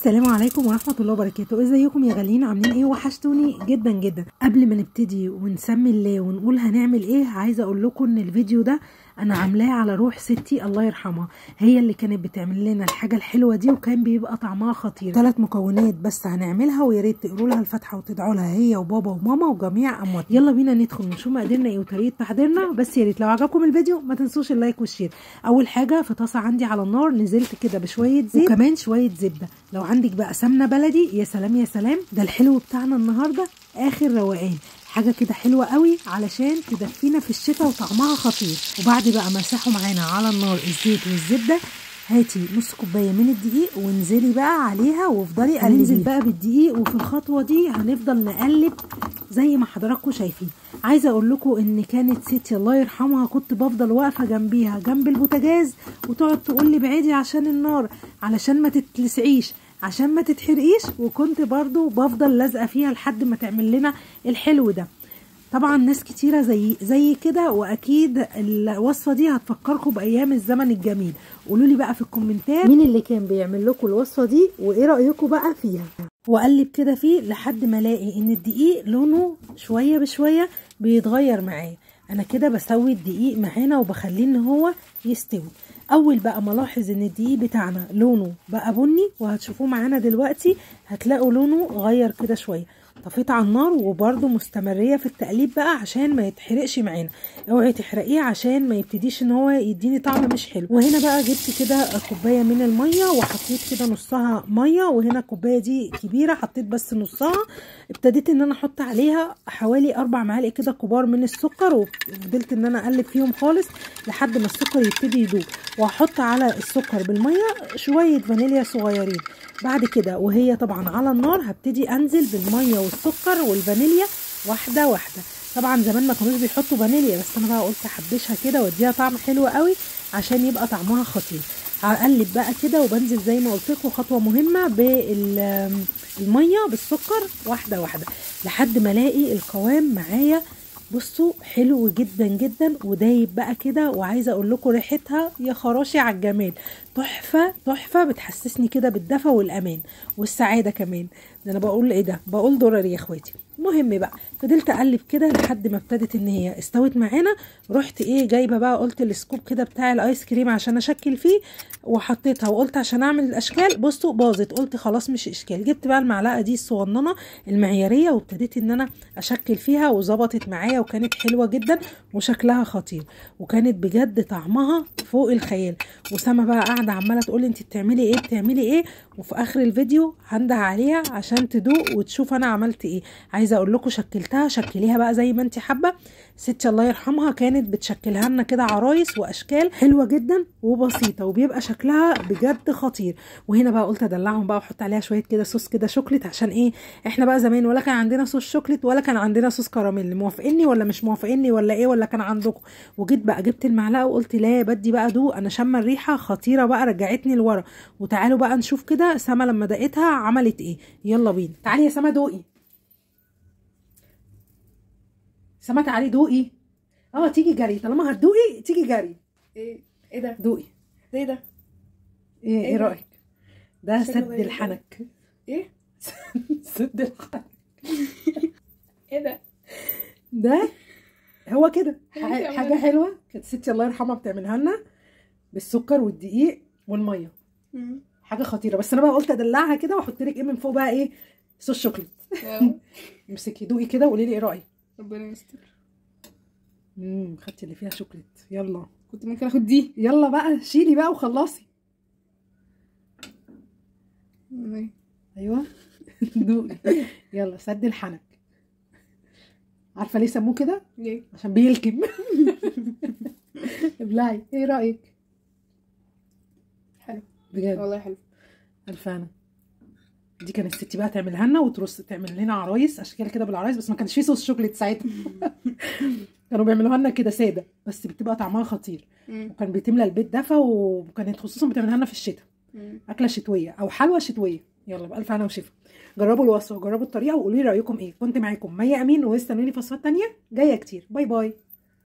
السلام عليكم ورحمة الله وبركاته. ازيكم يا غاليين، عاملين ايه؟ وحشتوني جدا جدا. قبل ما نبتدي ونسمي الله ونقول هنعمل ايه، عايزة اقول لكم ان الفيديو ده انا عاملاه على روح ستي الله يرحمها، هي اللي كانت بتعمل لنا الحاجة الحلوة دي وكان بيبقى طعمها خطير. 3 مكونات بس هنعملها، ويا ريت تقروا لها الفاتحة وتدعوا لها هي وبابا وماما وجميع امواتنا. يلا بينا ندخل نشوف مقاديرنا ايه وطريقة تحضيرنا. بس يا ريت لو عجبكم الفيديو ما تنسوش ال like وال share. اول حاجة في طاسة عندي على النار نزلت كده بشوية زيت وكمان شوية زبدة. لو عندك بقى سمنه بلدي يا سلام يا سلام، ده الحلو بتاعنا النهارده اخر روقان، حاجة كده حلوة قوي علشان تدفينا في الشتاء وطعمها خطير. وبعد بقى مسحوا معانا على النار الزيت والزبده، هاتي نص كوباية من الدقيق وانزلي بقى عليها وافضلي قلبي. هننزل بقى بالدقيق، وفي الخطوة دي هنفضل نقلب زي ما حضراتكم شايفين. عايزه اقول لكم ان كانت ستي الله يرحمها كنت بفضل واقفة جنبيها جنب البوتاجاز وتقعد تقول لي بعيدي عشان النار، علشان ما تتلسعيش، عشان ما تتحرقيش، وكنت برضو بفضل لازقه فيها لحد ما تعمل لنا الحلو ده. طبعا ناس كتيرة زي كده، واكيد الوصفة دي هتفكركم بايام الزمن الجميل. قولوا لي بقى في الكومنتات مين اللي كان بيعمل لكم الوصفة دي وايه رايكم بقى فيها. واقلب كده فيه لحد ما الاقي ان الدقيق لونه شوية بشوية بيتغير معايا. انا كده بسوي الدقيق معانا وبخليه ان هو يستوي. اول بقى ما الاحظ ان الدقيق بتاعنا لونه بقى بني، وهتشوفوه معانا دلوقتي هتلاقوا لونه غير كده شوية. طفيت على النار وبرده مستمريه في التقليب بقى عشان ما يتحرقش معانا. اوعي تحرقيه عشان ما يبتديش ان هو يديني طعم مش حلو. وهنا بقى جبت كده كوباية من المية وحطيت كده نصها مية، وهنا الكوباية دي كبيرة حطيت بس نصها. ابتديت ان انا احط عليها حوالي 4 معالق كده كبار من السكر، وفضلت ان انا اقلب فيهم خالص لحد ما السكر يبتدي يدوب. وهحط على السكر بالمية شوية فانيليا صغيرين. بعد كده وهي طبعا على النار هبتدي انزل بالمية والسكر والفانيليا واحدة واحدة. طبعا زمان ما كانوش بيحطوا فانيليا، بس انا بقى قلت احبشها كده واديها طعم حلو قوي عشان يبقى طعمها خطير. هقلب بقى كده وبنزل زي ما قلت لكم خطوة مهمة بالمية بالسكر واحدة واحدة لحد ما الاقي القوام معايا. بصوا حلو جدا جدا ودايب بقى كده، وعايزه اقول لكم ريحتها يا خراشي على الجمال، تحفة تحفة، بتحسسني كده بالدفى والامان والسعادة كمان. ده انا بقول ايه ده، بقول درر يا اخواتي. المهم بقى فضلت اقلب كده لحد ما ابتدت ان هي استوت معانا. رحت ايه جايبه بقى قلت ال scoop كده بتاع الايس كريم عشان اشكل فيه، وحطيتها وقلت عشان اعمل الاشكال. بصوا باظت، قلت خلاص مش اشكال. جبت بقى المعلقة دي الصغننه المعياريه وابتديت ان انا اشكل فيها، وظبطت معايا وكانت حلوة جدا وشكلها خطير، وكانت بجد طعمها فوق الخيال. وسما بقى قاعدة عماله تقول انت بتعملي ايه بتعملي ايه، وفي اخر الفيديو هنده عليها عشان تدوق وتشوف انا عملت ايه. عايزه اقول لكم شكلتها، شكليها بقى زي ما انت حابة. ستي الله يرحمها كانت بتشكلها لنا كده عرايس واشكال حلوة جدا وبسيطة، وبيبقى شكلها بجد خطير. وهنا بقى قلت ادلعهم بقى واحط عليها شوية كده صوص كده شوكليت، عشان ايه احنا بقى زمان ولا كان عندنا صوص شوكليت ولا كان عندنا صوص كراميل. موافقيني ولا مش موافقيني ولا ايه ولا كان عندكم؟ وجيت بقى جبت المعلقة وقلت لا بدي بقى دوق، انا شامة الريحة خطيرة بقى، رجعتني لورا. وتعالوا بقى نشوف كده سما لما دقتها عملت ايه. يلا بينا، تعالي يا سما دوقي. سما تعالي دوقي. تيجي جري، طالما هتدوقي تيجي جري. ايه ده؟ دوقي. ايه ده؟ ايه رايك؟ ده سد الحنك. ايه؟ سد الحنك. ايه ده؟ ده هو كده حاجة حلوة كانت ستي الله يرحمها بتعملها لنا بالسكر والدقيق والمية. حاجة خطيرة. بس انا بقى قلت ادلعها كده واحط لك ايه من فوق بقى، ايه صوص شوكليت. امسكي دوقي كده وقولي لي ايه رايك. ربنا يستر. خدتي اللي فيها شوكليت. يلا كنت ممكن اخد دي. يلا بقى شيلي بقى وخلصي. ايوه دوقي. يلا سد الحنك. عارفه ليه سموه كده؟ ليه؟ عشان بيلكم. ابلعي. ايه رايك؟ حلو بجد والله، حلو. الف هنا. دي كانت ستي بقى تعملها لنا وترص، تعمل لنا عرايس اشكال كده بالعرايس، بس ما كانش فيه صوص شوكليت ساعتها. كانوا بيعملوها لنا كده ساده، بس بتبقى طعمها خطير. وكان بتملى البيت دفا، وكانت خصوصا بتعملها لنا في الشتاء. اكله شتوية او حلوة شتوية. يلا بألف هنا وشفا. جربوا الوصفة وجربوا الطريقة وقولوا لي رايكم ايه. كنت معاكم مي امين، واستنوني في وصفات تانية جاية كتير. bye bye.